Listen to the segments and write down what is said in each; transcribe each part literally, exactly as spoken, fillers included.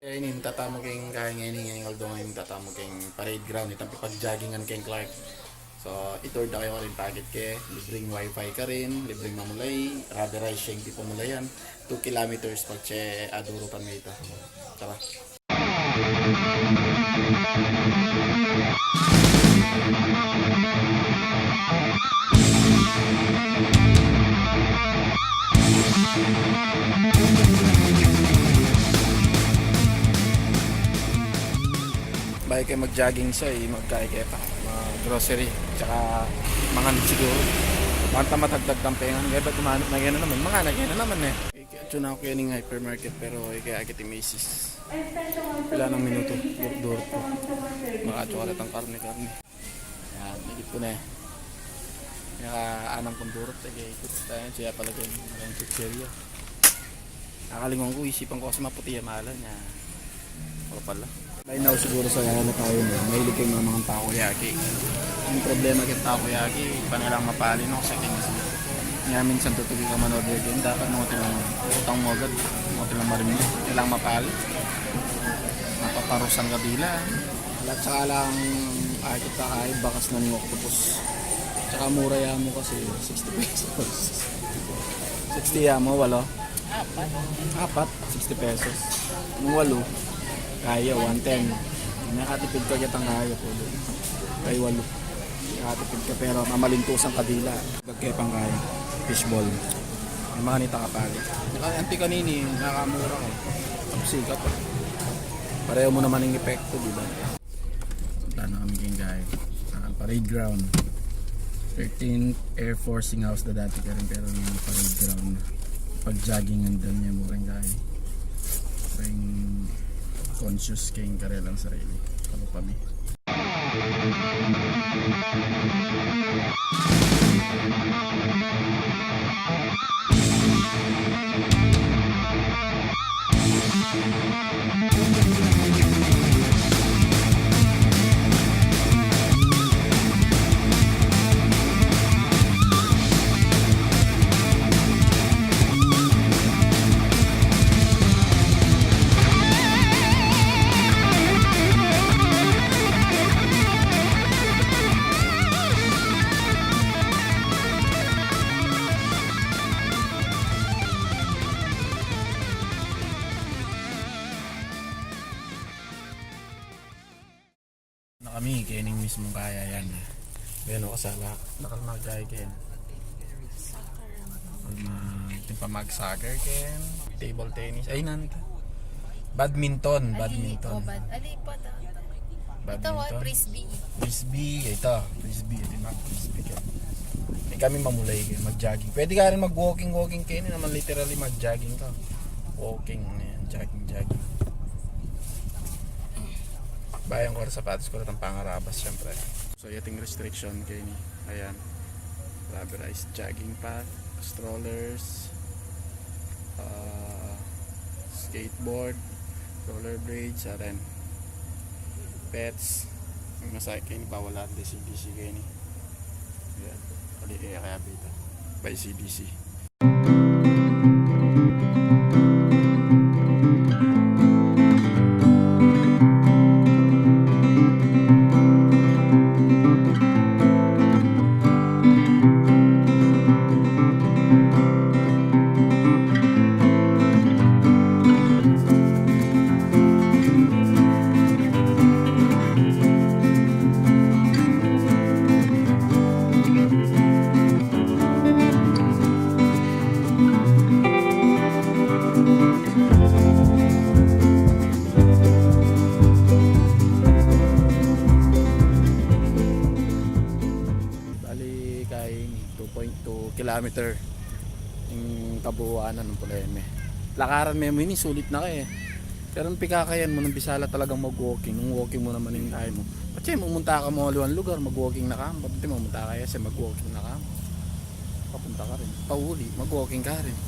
E, ini tatamu keng kaya ngeni, ngeni aldo ngeni tatamu keng parade ground, itang pipag-joggingan keng Clark. So, i-tour da kayu karin, pakit ke, libreng wifi karin, libreng mamulay, rubberized ya ing pipamulayan, two kilometers patse adurupan me ita. Tara. Bayu ke mag-jogging sa, e, magkaya ke pa, mag-grocery, tsaka mangan siguru. Banta matagdag tampengan, kaya ba't kumanap na kaya na naman? Mangan na kaya na naman, e. Ika, atsu na ku keni king hypermarket, pero ika akit i misis. Pila nang minutu, dur-, durut ku. Makaatsu ka retang karne-karne. Yan, ikit ku ne. Makaanam kung durut, e, ikit tayo, siya pala dyan, ang chichirya. Nakalingwan ku, isipan ku kasi maputi ya, mahalan ya. O pala. By now siguru sa yaya na tayo na. Mahilig keng mamangan takoyaki. Ing problema keng takoyaki, e pa ne lang mapali, no? Kasi keng, kaya minsan tutuki kang man-order keni, dapat no, tilang utang mu agad, no, tilang marimla, tilang mapali. Mapaparusan ka dila. Ala, tsaka lang, ay, kita kay bakas na ning octopus. Tsaka mura ya mu kasi, sixty pesos. Sixty ya mu, walu. Apat. Apat, sixty pesos. Nung walu, kaya, one ten. Makatipid ka, kitang kaya, pwede. Kay walu. Makatipid ka, pero mamalintusan ka dila. Pagkepang kaya, fishball. Yung mga nita kapali. Naka-, anti kanini, nakamura ko. Tapos sikat, e. Pareho mu naman ing epekto, di ba? Punta na kami keng kaya. Ah, parade ground. Thirteenth Air Forcing House da dati karin, pero ing parade ground na. Pag-jogging ang dam niya, murang kaya. Parang conscious keng karelang sarili. Kalupa mi. Na kami, kening mismung kaya yan, e. Bueno, kasala. Nakal magay ken. Soccer. Kalma, atin pa mag-soccer ken. Table tennis. Ay, nanta. Badminton, ali, badminton. O, bad-, ali pa ta. Badminton. Ita, wa, frisbee. Frisbee, ita. Frisbee, ita mag-frisbee ken. E kami mamulay ken, mag-jogging. Pwede karin mag-walking, walking ken, e naman literally mag-jogging ka. Walking, yan, jogging, jogging. Bayan ku rin sapatos ku rin, itang pangarabas, syempre. So, yating restriction keni. Ayan. Rubberized jogging pad, strollers, ah, skateboard, rollerblades, ayan. Pets. Ing masahe keni, bawal ata, C D C keni. Ayan. Pali, e, kaya bita. By C D C. Bali, kaya ini, two point two kilometer ing kabuuan na nung pula, e. Lakaran me mu ini, sulit na ka, e. Pero nung pikakayan mu, nung bisa la talagang mag-walking, nung walking mu naman ing kaya mu. Patse mumunta ka mu aliwang lugar, mag-walking na ka mu. Pati mumunta ka ya, se mag-walking na ka mu. Papunta ka rin. Pauli, mag-walking ka rin.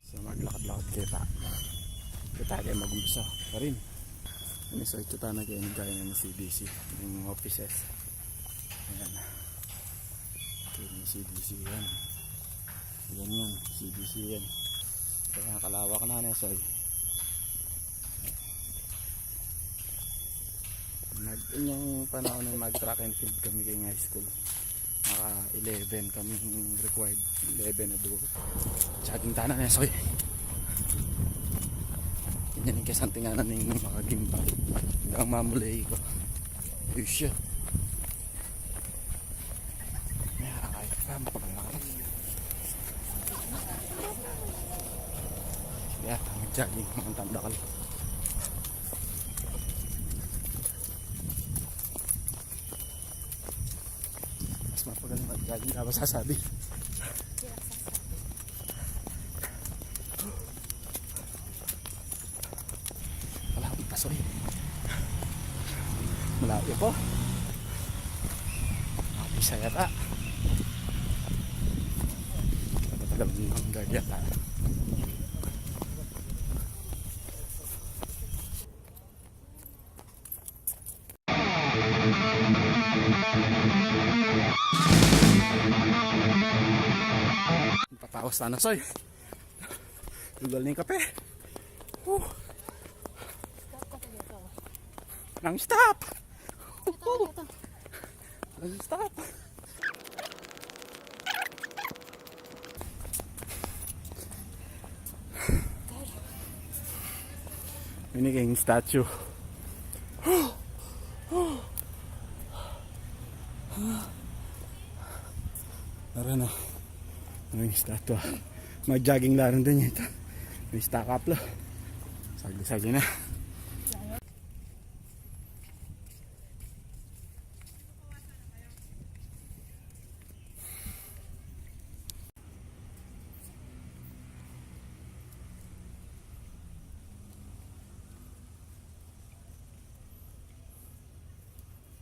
So, maglakad-lakad keta. Keta ke mag-umpisa pa rin. Ini, so, ita na keni ing kaya na C D C, ing offices. Ayan. C D C yan. Yan yan, C D C yan. Kaya kalawak na, ne, Soy. Mag, inyang panahon na mag track and field kami keng high school. Naka eleven kami required. Eleven na duo. Jogging tana, ne, Soy. Yan ing kesantinganan ning makagimba. Ang mamulay ko. Uy, shit. Ay, pam, pam, pam. Ya, jogging, ang tandakal. Mas mapagaling mag-jogging ka, masasabi. Wala akong pasoy. Malayo pa. Mapisa yata. Matagal ng hanggang yata. Papawas na, Soy. Lugal na ing kape. Huh. Nang stop. Nang stop. Ini keng statue. Tara na. Ang statue. Mag-jogging la rin din ita. May stock up la. Sagli-sagli na.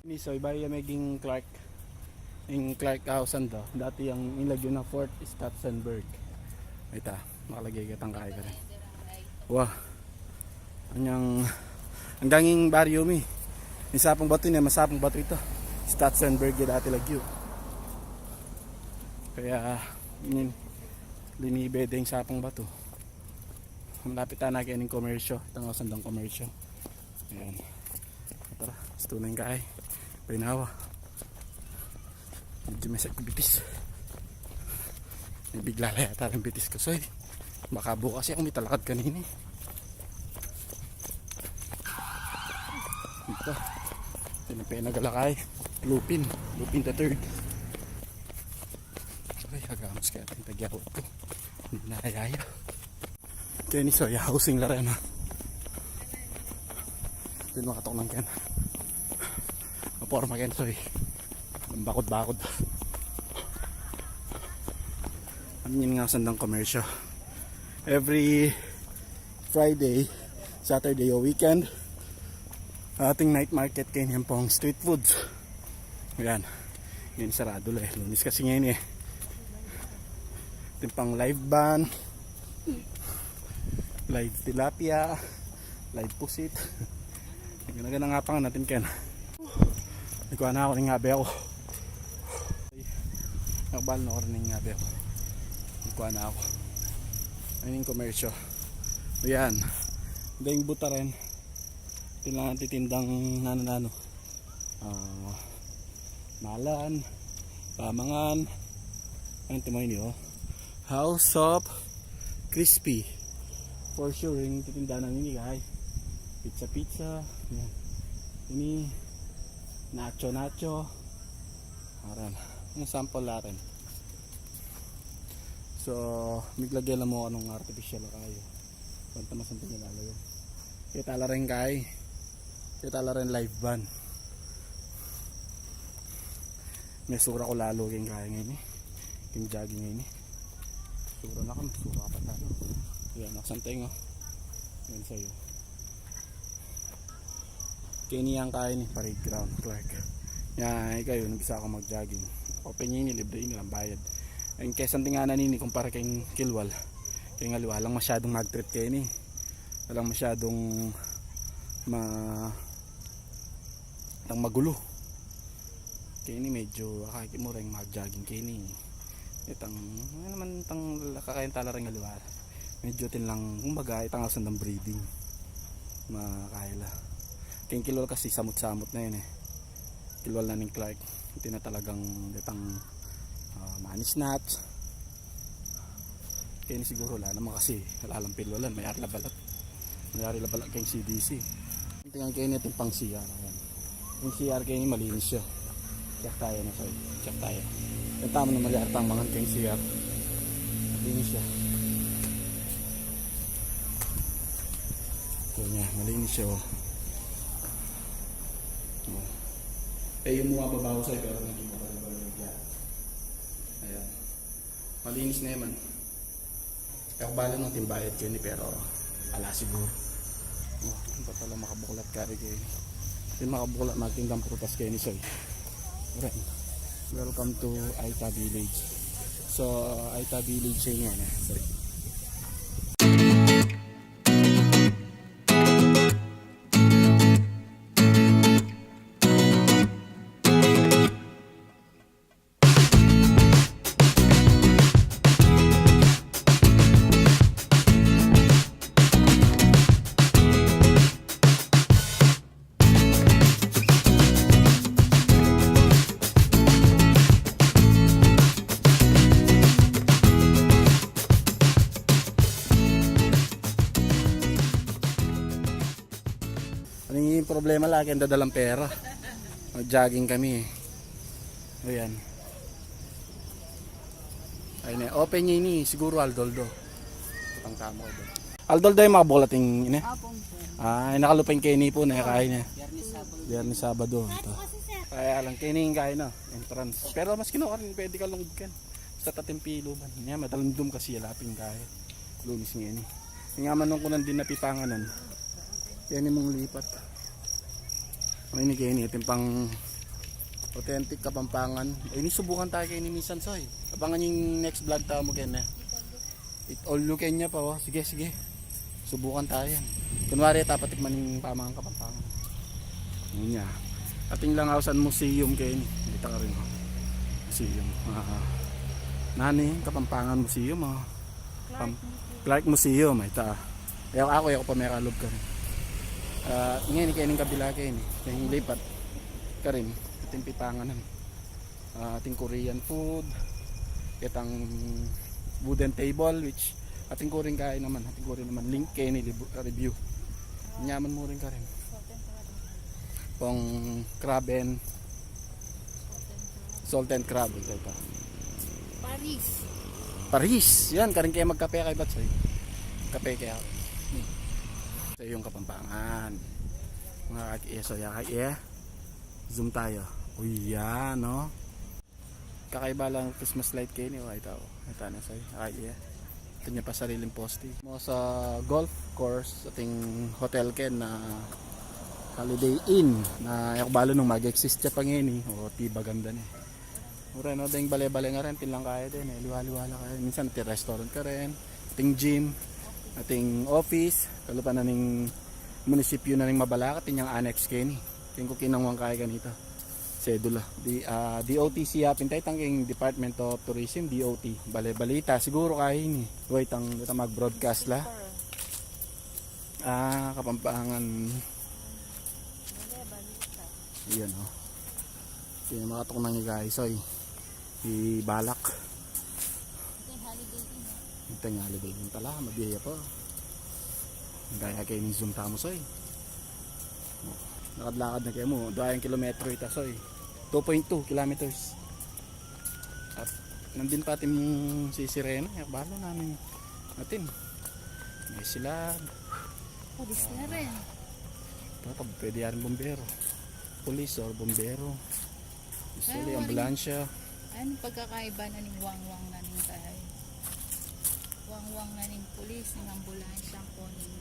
Ini, Soy, bari ya meging Clark. Ing Clark House, ando. Dati yang ilagyu na Fort Stutzenberg. Ita, makalagay ka tangkay ka rin. Wah. Anyang, anggang ing baryo mi. Ing sapung batu ini, masapung batu ita. Stutzenberg ya dati lagyu. Kaya, ini, linibe deng sapung batu. Malapit na keni ing komersyo. Itang sandang komersyo. Ayan. Tara, gusto na yung kaay. Painawa. Medyo may sakit bitis. May bigla la yata ing bitis ko, Soy. Baka bukas ya kung may talakad kanini. Ito. Ito na pinagalakay. Lupin. Lupin the third. Ay, hagamos kaya ing tagyawat ko. Hindi na kaya. Keni, Soy, housing la rin, ha. Ito yung makatok ng ken. Maporma ken, Soy. Ang bakod-bakod. Ang yun nga sandang komersyo. Every Friday, Saturday o weekend, ating night market keni, yan pong street foods. Ayan. Yan, sarado la e. Lunes kasi ngayon e. Atin pang live ban, live tilapia, live pusit. Gana-gana nga pang natin ken. Nagkuha na ako ning abe ko. Nakabal na ako rin ning abe ko. Nagkuha na ako. Ayun yung komersyo. Ayan. Dahil buta rin. Tinang titindang nano-nano. Ah, malan, pamangan. Ano ito mo ini, oh? House of Crispy. For sure, yung titinda na ini, kay pizza, pizza. Yan. Ini, nacho, nacho. Aran. Yung sample natin. So, miglagay lang mo anong artificial kayo. Kanta mas ang pinalalayo. Kita la rin kay. Kita la rin live band. May sura ko lalo keng kaya ngayon e. Keng jogging ngayon e. Sura na kami, sura pa tayo. Yan, naksanteng, oh. Yan sa'yo. Keni yang kaya ni parade ground, Clark. Yan, ikayo, nung bisa ako mag-jogging. Open ini, libre ini, lang bayad. Ang kesantinganan ini, kumpara keng kilwal. Keng aliwa, alang masyadong mag-trip keni. Alang masyadong ma-, alang magulo. Keni medyo, akakit mo rin mag-jogging keni. Itang, ano naman, itang kakain tala ring aliwa. Medyo atin lang, kumbaga, itang ausan dang breeding. Makakaya la. Keng kilwal kasi samut-samut na yan e. Kilwal na ning Clark. Iti na talagang itang, ah, manis nats. Keni siguro ala naman kasi ala lang pilwalan, mayari la balat. Mayari la balat keng C D C. Tingnan keni atin pang C R. Ayan. Yung C R keni malinis siya. Check tayo na, sorry. Check tayo. Yung tama na mayari tang mangan keng C R. Malinis siya. Ito niya, malinis siya, oh. Oh. Eh, yung mga babaw sa'yo, pero naging babaw-babaw yung kaya. Ayan. Malinis na yaman. E ku balu nung atin bayad keni, pero ala siguru. Oh, atin pa pala makabuklat kari keni. Atin makabuklat magtindang prutas keni, soy. Alright. Welcome to Aita Village. So, Aita Village siya yan e. Sorry. Ano yung problema, lagi ang dadalang pera. Mag-jogging kami e. Ayan. Ay na, open niya ini, siguro aldo-aldo. Pang tama ko doon. Aldo-aldo yung mga bulating ini. Apong po. Ah, ay nakalupa yung keni po na kain niya. Biyernes, Sabado. Biyernes, Sabado. Ito. Kaya lang, keni yung kain na, entrance. Pero mas kinuha rin, pwede ka lungod kan. Sa tatimpiluban. Niya, matalimdum kasi lapin kaya. Lunis ngeni. Nga man nung kunan din napipanganan. Keni mung lipat. Ay, ini keni, atin pang authentic Kapampangan. Ay, ini subukan tayo keni minsan, soy. Abangan yung next vlog tayo mo keni. It all you can niya pa, oh. Sige, sige. Subukan tayo yan. Kunwari, tapatikman yung pamangan Kapampangan. Yun niya. Atin lang ausan museum keni. Kita ka rin, oh. Museum. Ah, ah. Nani, Kapampangan Museum, oh. Pam-, Clark Museum, ay ta. E ku, e ku pa mekalub karin. Ah, ngeni, keni kabila keni. Keni lipat. Karin, atin pipanganan. Ah, atin Korean food. Itang wooden table, which atin Korean kain naman. Atin Korean naman. Link keni libu-, review. Nyaman mu rin karin. Pong crab and Salt and crab, ito, ito. Paris. Paris. Yan, karin kaya magkape kay Batsoy. Kape kaya. Sa yung Kapampangan. Mga kaki-, so, ya, kaki-, zoom tayo. Uy, yan, no? Kakaiba lang Christmas light keni, oh, ito, oh. Ito na sa'yo. Ay, yeah. Ito niya pa sariling poste. Mo sa golf course, atin hotel ken na Holiday Inn. Na e ku balu nung mag-exist ya pa ngeni, o, ti baganda ni. Mura, no, ding bale-bale nga rin, atin lang kaya din, e. Liwa-liwa la kaya. Minsan, atin restaurant karin, atin gym, atin office, kalupa na ning munisipyu na ning Mabalacat, atin yang annex keni. Atin ku kinawang kaya ganita. Sedula. Di, ah, D O T C ya pin, itang king Department of Tourism, D O T. Bale-balita, siguru kaya ini. Wait, itang, itang mag-broadcast la. Ah, Kapampangan. Yan, oh. Yan, makatuknang ni guys, oy. Ibalak. Ito yung Holiday Inn, eh. Ito yung Holiday Inn pala, mabiyaya pa. Gaya kaya ning zoom tamu, soy. Lakad-lakad na kaya mu, duwang kilometro ita, soy. Two point two kilometers. At nandin pa atin sisirena, e ku balu nanu atin. May silad. Pulis na rin. Baka pwede yan, bombero. Pulis or bombero. Usually, ambulansya. Ano pagkakaiba na ning wangwang na ning bahay? Wangwang na ning pulis, ning ambulansya, ko ning...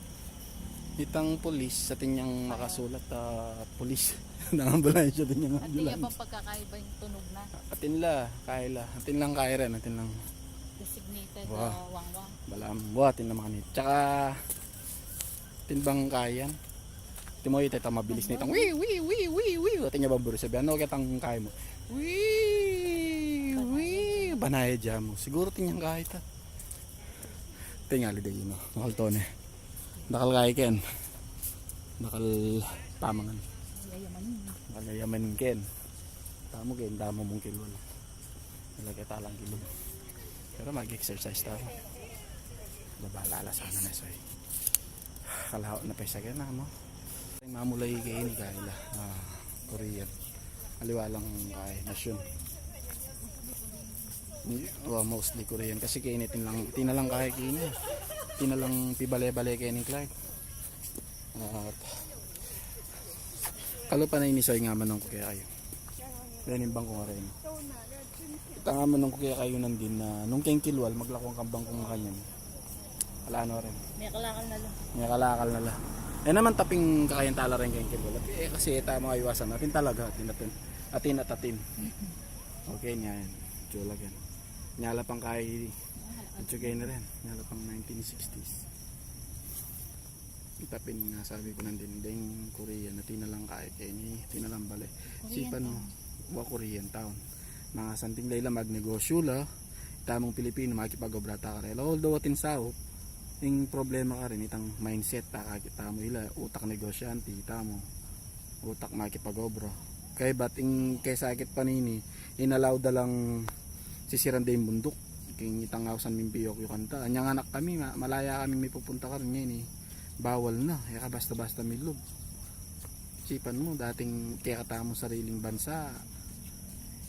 Itang pulis, atin yang makasulat, ah, pulis. Nang ambulansya, atin yang ambulansya. Atin yang pagkakaiba yung tunog na. Atin la, kaya la. Atin lang kaya rin, atin lang. Designated, ah, wangwang. Balam, wa, atin lang makanit. Tsaka, atin bang kaya yan? Atin mu, ita, ita mabilis na itang, wi, wi, wi, wi, wi. Atin ya bang buru sabihan, ano kaya itang kaya mu? Wi, wi, Anaya jamu. Siguro tinyang kahit, ah. Tingali de yun, oh. Mahal to ne. Dakal kaya ken. Dakal pamangan. Dakal yaman ken. Tamu ken, tamu mung kilwal. Lagi talang kilwal. Pero mag-exercise tamu. Babalala sana na, soy. Kalaho na pesa ken, amo. Mamulay keni kaya la, ah, Korean. Aliwa lang kaya, nasyon. Ni-, wa, mostly Korean. Kasi keni tinalang, tinalang kaya keni. Tinalang pibale-bale keni, Clark. At kalupa na ini, soy, nga manung ku kekayu. Deni bangku nga rin. Ita nga manung ku kekayu nandin na nung keng kilwal, maglakwang kang bangku nga kanyan. Ala, ano rin. Mekalakal na la. Mekalakal na la. E naman taping kakayan tala rin keng kilwal. E, kasi ita mo aywasan. Atin talaga, atin, atin. Atin at atin. Okay, niya yan. Tsula yan. Nyala pang kay, at tsukay na rin. Nyala pang nineteen sixties. Ita pin nga sabi ku nandin, deng Korean, atin na lang kaya keni, atin na lang bale. Korean Sipan mo, town. Wa Korean town. Mga santing dahil lang magnegosyo la, tamung Pilipino, makipag-obra ta karela. Although atin saup, ing problema karin, itang mindset ta, kakita mo ila, utak negosyante, ita mo, utak makipag-obra. Kaya bat ing kesakit panini, inalaw da lang sisiran da ing bunduk. King itang ausan ming biyok yu kanta. Anyang anak kami, ma-, malaya kami mipupunta karin ngeni. Bawal na, e ka basta-basta milub. Sipan mo, dating kekatamu sariling bansa,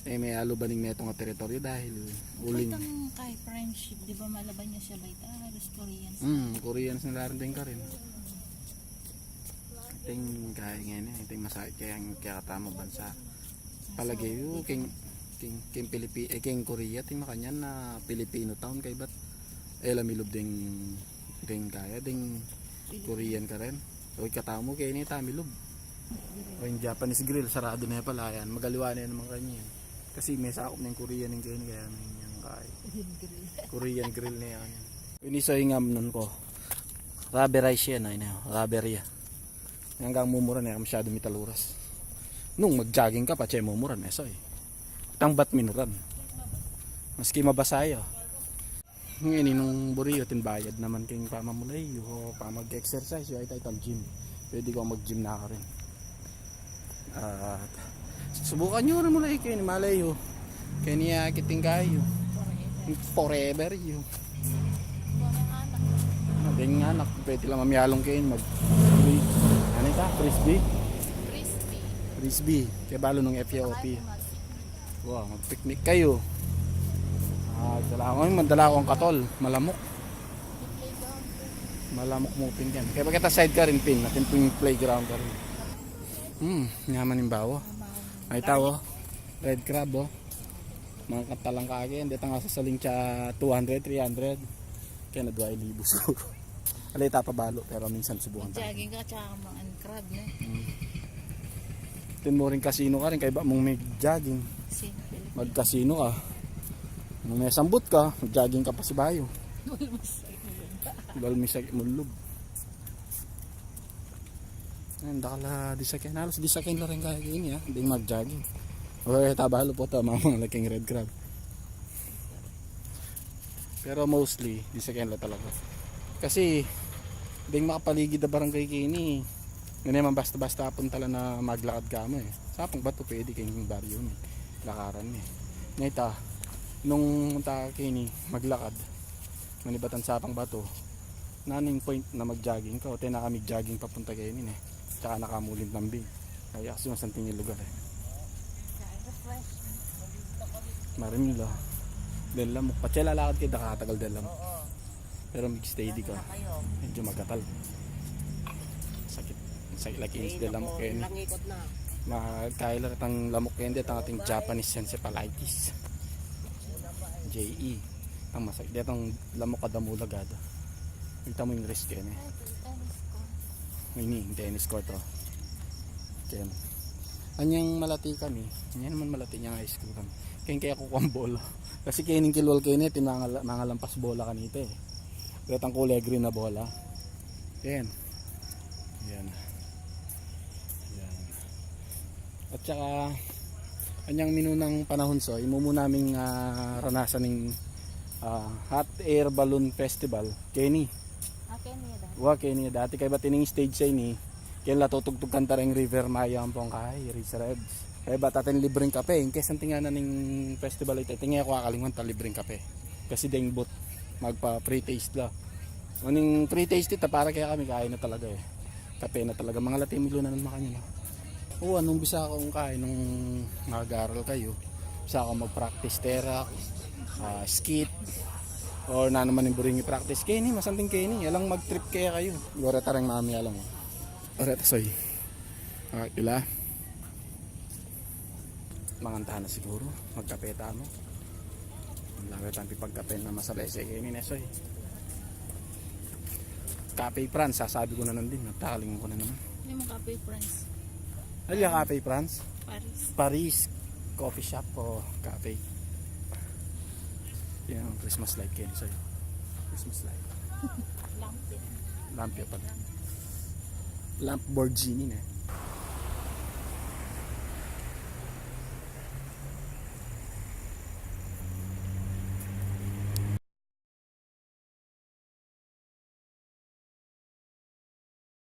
e, me-aluban ing metung a teritoryo dahil uling. Itang kay friendship, di ba malaban ya siya ba ita? Halos Koreans. Hmm, Koreans na la rin din karin. Iting kaya ngeni, iting masakit kaya ing kekatamu bansa. Palage yu, king, king, king Pilipi-, e, king Korea, iting makanyan na Filipino town, kaybat e la milub ding, ding kaya, ding Korean karin. O, ikatamu keni, ita milub. O, ing Japanese grill, sarado na ya pala yan. Magaliwa na ya naman kanyan. Kasi me-sakup na ing Korean ing keni, kaya me-, yang kaya. Korean grill. Korean grill na ya kanyan. Ini, soy, ing amnun ku. Rubber rice ya, no? Ini, rubber ya. Anggang mumuran, e ka masyadu mitaluras. Nung mag-jogging ka, patse mumuran, e, soy. Tang bat minuran. Maski mabasa ya. Ngeni nung buri yu, atin bayad naman king pamamulay yu, o pamag-exercise yu, ay tayo tang gym. Pwede kang mag-gym na karin. At subukan yu rin mula keni, malay yu. Keni, ah, kiting kayu. Forever yu. Ah, deng anak, pwede la mamialung keni mag, ano ita? Frisbee? Frisbee. Frisbee. Kaya balu nung F A O P. Wa, mag-picnic kayu. Ah, dala ku, mandala kung katol, malamuk. Malamuk mu pin ken. Kaya bakit a side karin pin, atin pin playground karin. Hmm, nyaman ing bawa. Ay, tao, red crab, o. Mga katalang kage, hindi tanga sa saling tsa two hundred, three hundred. Kaya na dua libu siguro. Alay, tapabalo, pero minsan subukan tayo. Jogging ka, tsaka mga crab, ne? Hmm. Tin mo rin kasino karin, kaya ba mong may jogging? Simple. Magkasino ka. Nung may sambut ka, mag-jogging ka pa si bayo. Balmisag mulub. Ayan, dakal a disaken. Halos disaken la rin kaya keni, ah. Ding mag-jogging. O, e, tabalo po ta, mamang laking red crab. Pero mostly, disaken la talaga. Kasi, ding makapaligid a barangay keni, hindi naman basta-basta apun tala na maglakad ka mo, e. Sapang bato pwede keng baryo, e. Lakaran, e. Ngeta, nung ta keni, maglakad, manibatan sapang bato, naning point na mag-jogging ka, o tena kami jogging papunta keni, e. Tsaka nakamuling lambing. Kaya kasi masanting ing lugar, e. Marimla. Dela mo, patse lalakad kayu, dakatagal dela mo. Pero mag-steady ka, medyo magatal. Sakit, sakit lagi ing dela mo keni. Langikot na. Magkaila tang lamuk keni, tang ating Japanese encephalitis. J E. Ang masakit, detang lamuk a damu lagad. Kita mo ing risk keni. Ini, ing tennis court, o. Ken. Anyang malati kami, anya naman malati nyang high school kami. Ken kaya ku kang bola. Kasi keni kilwal keni, tinangal-, nangalampas bola kanita, e. Detang kule green na bola. Yan. Yan. Yan. At saka, Anyang minunang panahun, so, imumu naming, ah, ranasan ning, ah, Hot Air Balloon Festival. Keni. Ah, keni ya dati. Wa, keni ya dati. Kaybat ining stage a ini, keni la tutugtug kanta reng River Maya ampong kay Rich Reds. Kaybat atin libreng kape. In case anting ngana ning festival ita, tingin ku akalingwan ta libreng kape. Kasi deng booth, magpa-free taste la. Uling free taste ita para kekami, kain na talaga e. Kape na talaga. Mangalati mi lu na naman makanyan, no? O, nung bisa akong kain, nung nag-aral kayu, bisa akong mag-practice terak, ah, skit, or nanu man ing buring i-practice. Keni, masanting keni. Alang mag-trip kaya kayu. Gore tareng mami, alang mo. Ore, tasoy. Ah, ila. Mangan tana siguru, magkape tana. Lalo tang pipagkape na masalese keni, Nesoy. Cafe France, sasabi ku na naman din, nataling ku na naman. Hindi mo Cafe France. Ay, Cafe France? Paris. Paris coffee shop o cafe. Yan, Christmas light keni, Nesoy. Christmas light. Lamp yan. Lamp yan pala. Lamborghini na.